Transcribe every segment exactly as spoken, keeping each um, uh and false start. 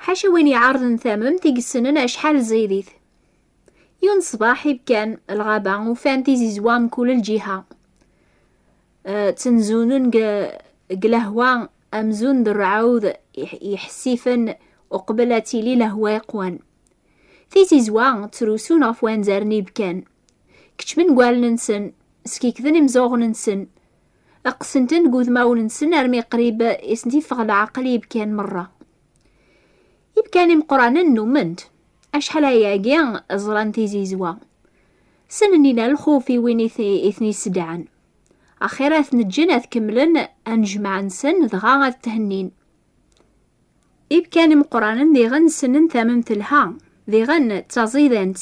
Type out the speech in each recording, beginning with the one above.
Ḥaca win iɛerḍen tamemt i yessnen acḥal ẓidit. Yiwen ṣṣbeḥ ibkan lɣaba, ufan tizizwa mkul lǧiha. Eh, ttenzunun g, g lehwa amzun d rrɛud iḥ-, iḥessifen uqbel ad tili lehwa iqwan. Tizizwa ttrusun ɣef wanzaren ibkan. Keččmen deg wallen-nsen, skikden imẓuɣen-nsen, qqsen-ten deg udmawen-nsen armi qrib i sen-iffeɣ leɛqel ibkan merra. Ibkan imeqqranen nnumen-t. Acḥal ayagi ẓran tizizwa. Ssnen ila lxuf i win i t-, i ten-isedɛen. Axir ad ten-ǧǧen ad kemmlen anejmaɛ-nsen, dɣa ad thennin. Ibkan imeqqranen diɣen ssnen tamemt telha, diɣen d taẓidant.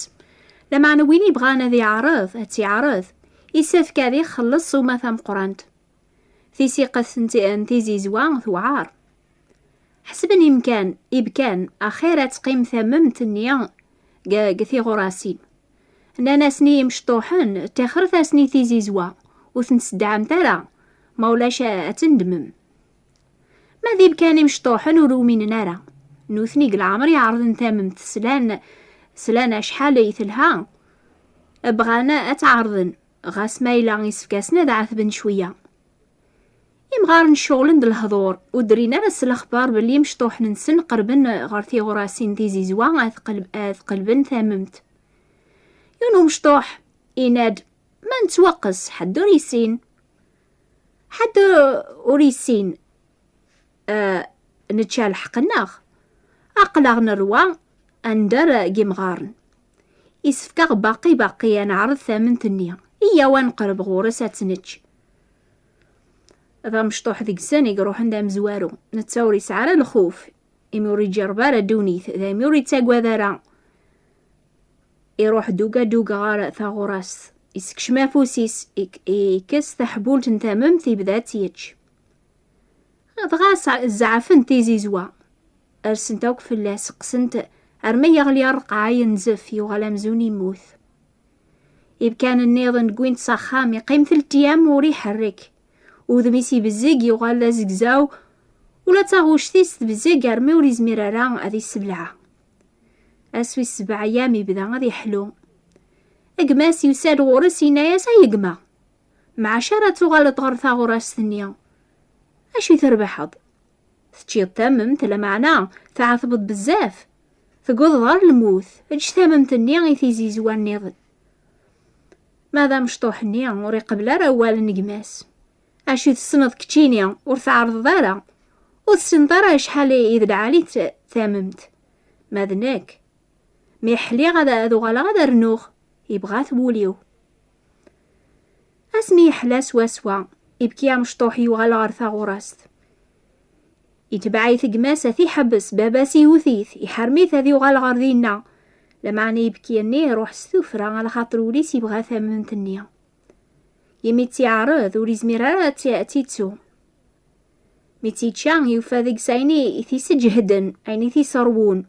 Lameɛna win ibɣan ad iɛreḍ, ad tt-iɛreḍ, isefk ad ixelleṣ ssuma tameqqrant. Tisiqet n ti-, n tizizwa tewɛer. Ḥesben imkan, ibkan, axir ad teqqim tamemt-nni g, g tiɣurasin. Nnan-asen i yimecṭuḥen, ṭixret-asen i tizizwa, ur ten-tseddɛemt ara, ma ulac a, ad tendmem. Ma d ibkan imecṭuḥen ur uminen ara. Nutni deg leɛmer iɛerḍen tamemt, slan, slan acḥal i telha, bɣan ad tt-ɛerḍen, ɣas ma yella isefk-asen ad ɛetben cwiya. Imɣaren ceɣlen d lehdur, ur d-rrin ara s lexbar belli imecṭuḥen-nsen qerben ɣer tiɣurasin tizizwa ad qelb-, ad qelben tamemt. Yiwen umecṭuḥ yenna-d, ma nettwaqqes, ḥedd ur yessin. Ḥedd ur yessin, eh, nečča lḥeqq-nneɣ. Aql-aɣ nerwa anda ara g imɣaren. Isefk-aɣ baqi baqi ad neɛreḍ tamemt-nni. Iyyaw ad neqreb ɣur-s ad tt-nečč. D amecṭuḥ deg-sen i iruḥen d amezwaru. Netta ur yesɛi ara lxuf, imi ur iǧerreb ara ddunit, d imi ur ittagad ara. Iruḥ duga duga ɣer taɣurast. Isekcem afus-is, ik-, ikkes taḥbult n tamemt, ibda tt-yečč. Dɣa sa-, zeɛfent tizizwa. Rsent akk fell-as, qqsent armi yeɣli rreqɛa, yenzef, yuɣal amzun immut. Ibkan nniḍen wwin-t s axxam, iqqim telt iyam ur iḥerrek. Udem-is ibezzeg, yuɣal d azegzaw, ula d taɣuct-is tbezzeg armi ur izmir ara ad issebleɛ. Ass wis sebɛa iyam ibda ad iḥlu. Gma-s yusa-d ɣur-s, yenna-yas, ay gma, mɛac ara tuɣaleḍ ɣer taɣurast-nni? Acu i trebḥeḍ? Teččiḍ tamemt, lameɛna tɛetbeḍ bezzaf. Tegguḍeḍ ɣer lmut, eǧǧ tamemt-nni i tizizwa nniḍen. Ma d amecṭuḥ-nni ur iqebbel ara awal n gma-s. Acu tessneḍ keččini, ur tɛerḍeḍ ara. Ur tessineḍ ara acḥal i d lɛali t-, tamemt. Ma d nekk, mi ḥliɣ ad, ad uɣaleɣ ad rnuɣ, yebɣa-t wul-iw. Asmi yeḥla swaswa, ibki amecṭuḥ yuɣal ɣer taɣurast. Itbeɛ-it gma-s ad t-iḥebbes, baba-s iwet-it, iḥerm-it ad yuɣal ɣer dinna. Lameɛna ibki-nni iruḥ s tuffra, alaxaṭer ul-is ibɣa tamemt-nni. Imi tt-iɛreḍ, ur izmir ara ad tt-, ad tt-ittu. Mi tt-ičča, yufa deg-s ayen i, i t-isǧehden, ayen i t-iserwun.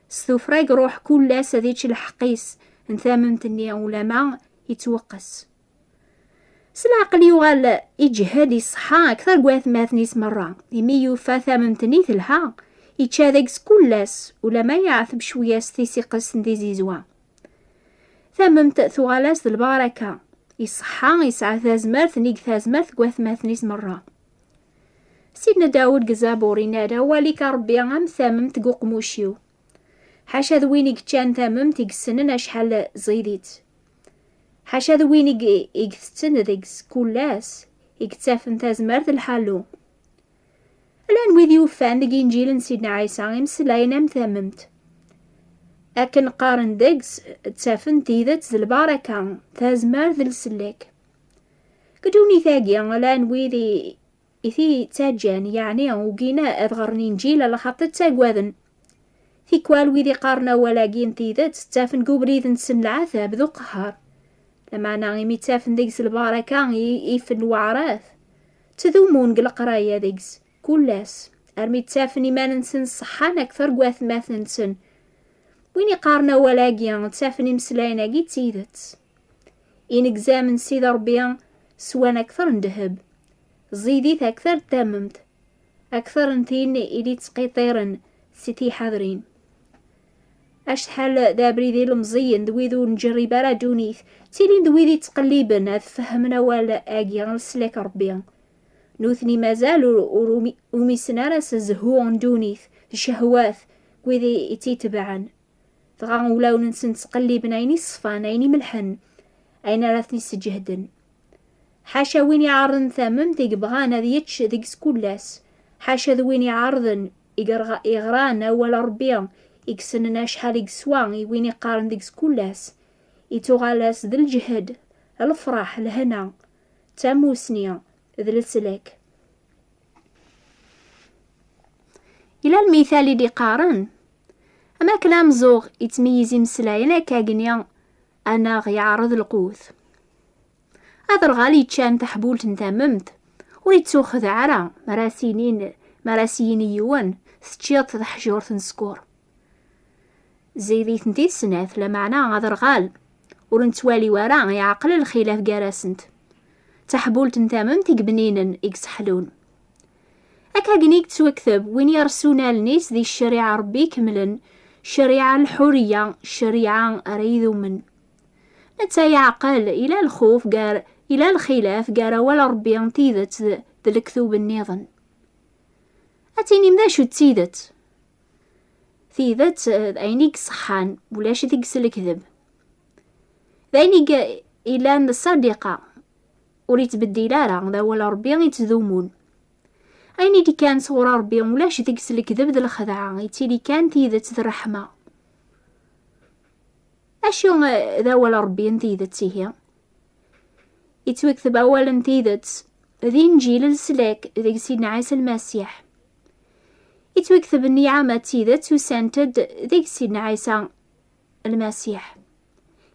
S tuffra i iruḥ kul ass ad ičč lḥeqq-is n tamemt-nni, ulama ittweqqes. S leɛqel yuɣal iǧehhed, iṣeḥḥa akter n watmaten-is merra. Imi yufa tamemt-nni telha, ičča deg-s kul ass, ulama yeɛteb cwiya s tisiqest n tizizwa. Tamemt tuɣal-as d lbaraka. Iṣeḥḥa, yesɛa tazmert nnig tazmert deg watmaten-is merra. Sidna Dawed deg Zabur yenna-d, awal-ik a Ṛebbi am tamemt deg uqmuc-iw. Ḥaca d win i yeččan tamemt i yessnen acḥal ẓid-itt. Ḥaca d win i, i itetten deg-s kul ass, i yettafen tazmert n lḥalu. Llan wid yufan deg Inǧil n Sidna Ɛisa imeslayen am tamemt. Akken qqaren deg-s, ttafen tidet d lbaraka, tazmert d lesllak. Deg ddunit-agi, llan wid i, i t-ittaǧǧan, yeɛni ugin ad ɣren Inǧil, alaxaṭer ttagaden. Tikwal wid iqqaren awal-agi n tidet, ttafen deg ubrid-nsen lɛatab d uqehher. Lameɛna imi ttafen deg-s lbaraka, i, ifen weɛraf, ttdumun deg leqraya deg-s, kul ass, armi ttafen iman-nsen ṣeḥḥan akter deg watmaten-nsen. Win iqqaren awal-agi, ttafen imeslayen-agi d tidet. Inegzam n Sidi Ṛebbi swan akter n ddheb, ẓidit akter n tamemt, akter n tin i d-ittqiṭiren si tiḥadrin. Acḥal d abrid ilemẓiyen d wid ur nǧerrib ara ddunit, ttilin d wid ittqelliben ad fehmen awal-agi n leslak Ṛebbi. Nutni mazal ur, ur umi-, umisen ara s zzhu n ddunit, d ccehwat, d wid i, i tt-itebɛen. Dɣa ulawen-nsen ttqelliben ayen iṣfan, ayen imelḥen, ayen ara ten-isseǧehden. Ḥaca win iɛerḍen tamemt i yebɣan ad yečč deg-s kul ass. Ḥaca d win iɛerḍen i yerɣ-, iɣran awal Ṛebbi, i yessnen acḥal i yeswa i win iqqaren deg-s kul ass. Ittuɣal-as d lǧehd, lefṛaḥ, lehna, d tamusni, d leslak. Yella lmital i d-iqqaren, am akken ameẓẓuɣ ittmeyyiz imeslayen akkagni, anaɣ yeɛreḍ lqut. Aderɣal yeččan taḥbult n tamemt, ur ittuxdeɛ ara, mi ara s-yinin, mi ara s-yini yiwen, teččiḍ taḥjurt n sskeṛ. Zid-itent-id snat, lameɛna aderɣal ur nettwali ara, yeɛqel lxilaf gar-asent. D taḥbult n tamemt i yebninen, i yesseḥlun. Akkagni i yettwakteb, win yersun allen-is di ccariɛa Ṛebbi ikemlen, ccariɛa n lḥuriya, ccariɛa ara idumen. Netta yeɛqel, ila lxuf gar, ila lxilaf gar awal Ṛebbi n tidet d, d lektub nniḍen. Ad tinim d acu d tidet? Tidet, eh, d ayen i iṣeḥḥan, ulac deg-s lekdeb. D ayen i g-, ilan d ṣṣadiqa, ur ittbeddil ara, d awal Ṛebbi ittdumun. Ayen i d-ikkan sɣur Ṛebbi, ulac deg-s lekdeb d lxedɛa, ittili kan tidet d ṛṛeḥma. Acu, eh, d awal Ṛebbi n tidet, ihi? Ittwakteb awal n tidet, d Inǧil n leslak deg Sidna Ɛisa Lmasiḥ. Ittwakteb nniɛama d tidet usant-d deg Sidna Ɛisa Lmasiḥ.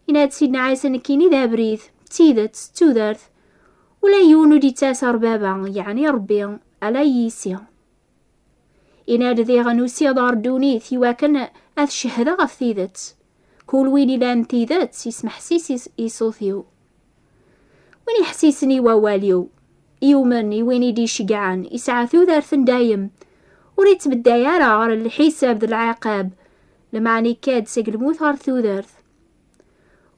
Yenna-d Sidna Ɛisa: "Nekkini d abrid, d tidet, d tudert. Ula yiwen ur d-ittas ar Baba, yeɛni Ṛebbi, ala yis-i." Yenna-d diɣen: "Usiɣ-d ɣer ddunit iwakken ad cehdeɣ ɣef tidet. Kul win ilan tidet, ismeḥsis i s-, i ṣṣut-iw. Win iḥessisen i wawal-iw, yumen i win i d-iceggɛen, isɛa tudert n dayem, ur ittbedday ara ɣer lḥisab d lɛiqab, lmeɛna ikka-d seg lmut ɣer tudert.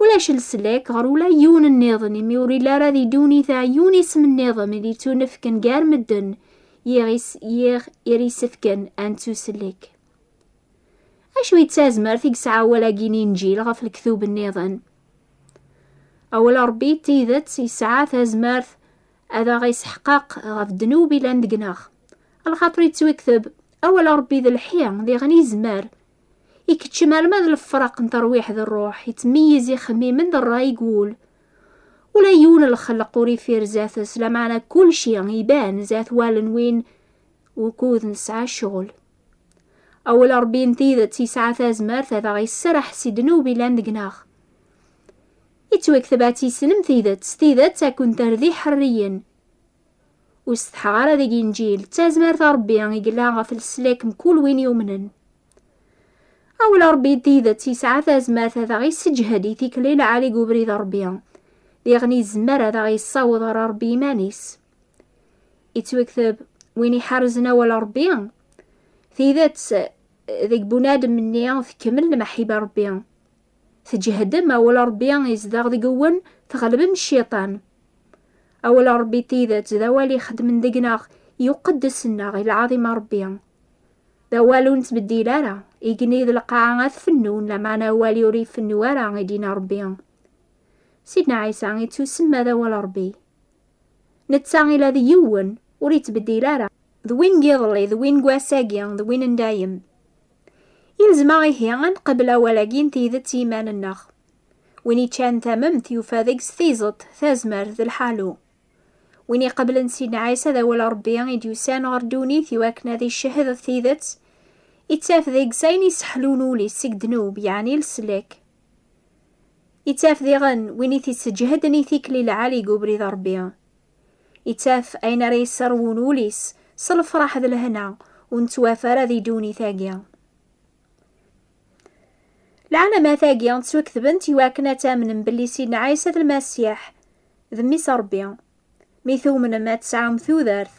Ulac leslak ɣer ula yiwen nniḍen, imi ur illi ara di ddunit-a yiwen isem nniḍen i d-ittunefken gar medden, yiɣ is-, yiɣ ir isefken ad nettusellek." Acu i d tazmert i yesɛa awal-agi n Inǧil ɣef lektub nniḍen? Awal Ṛebbi d tidet yesɛa tazmert ad aɣ-isḥeqqeq ɣef ddnub ilan deg-neɣ. Lxaṭer ittwikteb, awal Ṛebbi d lḥi, diɣen izmer. Ikeččem alma d lefraq n terwiḥ d ṛṛuḥ, ittmeyyiz ixemmimen d ṛṛay deg wul. Ula yiwen n lxelq ur ifir zdat-s, lameɛna kulci iban zdat wallen win wukud nesɛa ccɣel. Awal Ṛebbi n tidet yesɛa tazmert ad aɣ-isserreḥ si ddnub ilan deg-neɣ. Ittwakteb ad tissnem tidet, s tidet ad ken-terr d iḥerriyen. Ur setḥaɣ ara deg Inǧil, d tazmert n Ṛebbi i yella ɣef leslak mkul win yumnen. Awal Ṛebbi n tidet yesɛa tazmert ad aɣ-isseǧhed i tikli lɛali deg ubrid n Ṛebbi, diɣen izmer ad aɣ-issaweḍ ɣer Ṛebbi iman-is. Ittwakteb, win iḥerzen awal Ṛebbi, tidet deg bunadem-nni tkemmel lmeḥiba Ṛebbi. Tǧehdem awal Ṛebbi izdeɣ deg-wen, tɣelbem cciṭan. Awal Ṛebbi tidet d awal ixeddmen deg-neɣ i uqeddes-nneɣ i lɛaḍima Ṛebbi. D awal ur nettbeddil ara, igenni d lqaɛa ad fennun, lameɛna awal ur ifennu ara, i d-yenna Ṛebbi. Sidna Ɛisa ittusemma d awal Ṛebbi. Netta ila d yiwen, ur ittbeddil ara. D win n yiḍelli, d win n wass-agi, d win n dayem. Ilzem-aɣ ihi ad nqabel awal-agi n tidet i yiman-nneɣ. Win iččan tamemt yufa deg-s tiẓeṭ, tazmert d lḥalu. Win iqeblen Sidna Ɛisa d awal Ṛebbi i d-yusan ɣer ddunit iwakken ad icehhed ɣef tidet, ittaf deg-s ayen iseḥlun ul-is seg ddnub, yeɛni leslak. Ittaf diɣen win i t-isseǧhden i tikli lɛali deg ubrid Ṛebbi. Ittaf ayen ara yesserwun ul-is s lefṛaḥ d lehna ur nettwaf ara di ddunit-agi. Lɛalamat-agi ttwaketbent iwakken ad tamnem belli Sidna Ɛisa d Lmasiḥ d Mmi-s Ṛebbi. Mi tumnem ad tesɛum tudert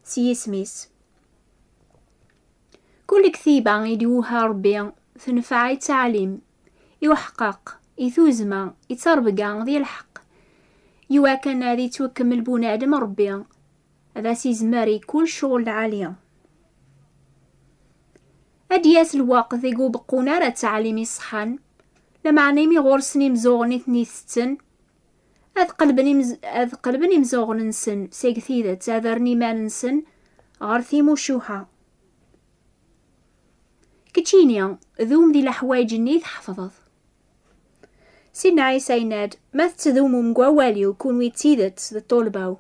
s yisem-is. Kul lektiba i d-iwehha Ṛebbi tenfeɛ i ttɛalim, i uḥeqqaq, i tuzzma, i ttṛebga di lḥeqq, iwakken ad ittwakemmel bunadem Ṛebbi, ad as-izmer i kul ccɣel lɛali. Ad d-yas lweqt deg ur beqqun ara ttɛalim iṣeḥḥan, lameɛna imi ɣur-sen imzuɣen i ten-itetten, ad qelben imz-, ad qelben imzuɣen-nsen seg tidet, ad rren iman-nsen ɣer timucuha. Keččini, dum di leḥwayeǧ-nni i tḥefḍeḍ. Sidna Ɛisa yenna-d, ma tettdumum deg wawal-iw, kunwi d tidet d ṭṭulba-w,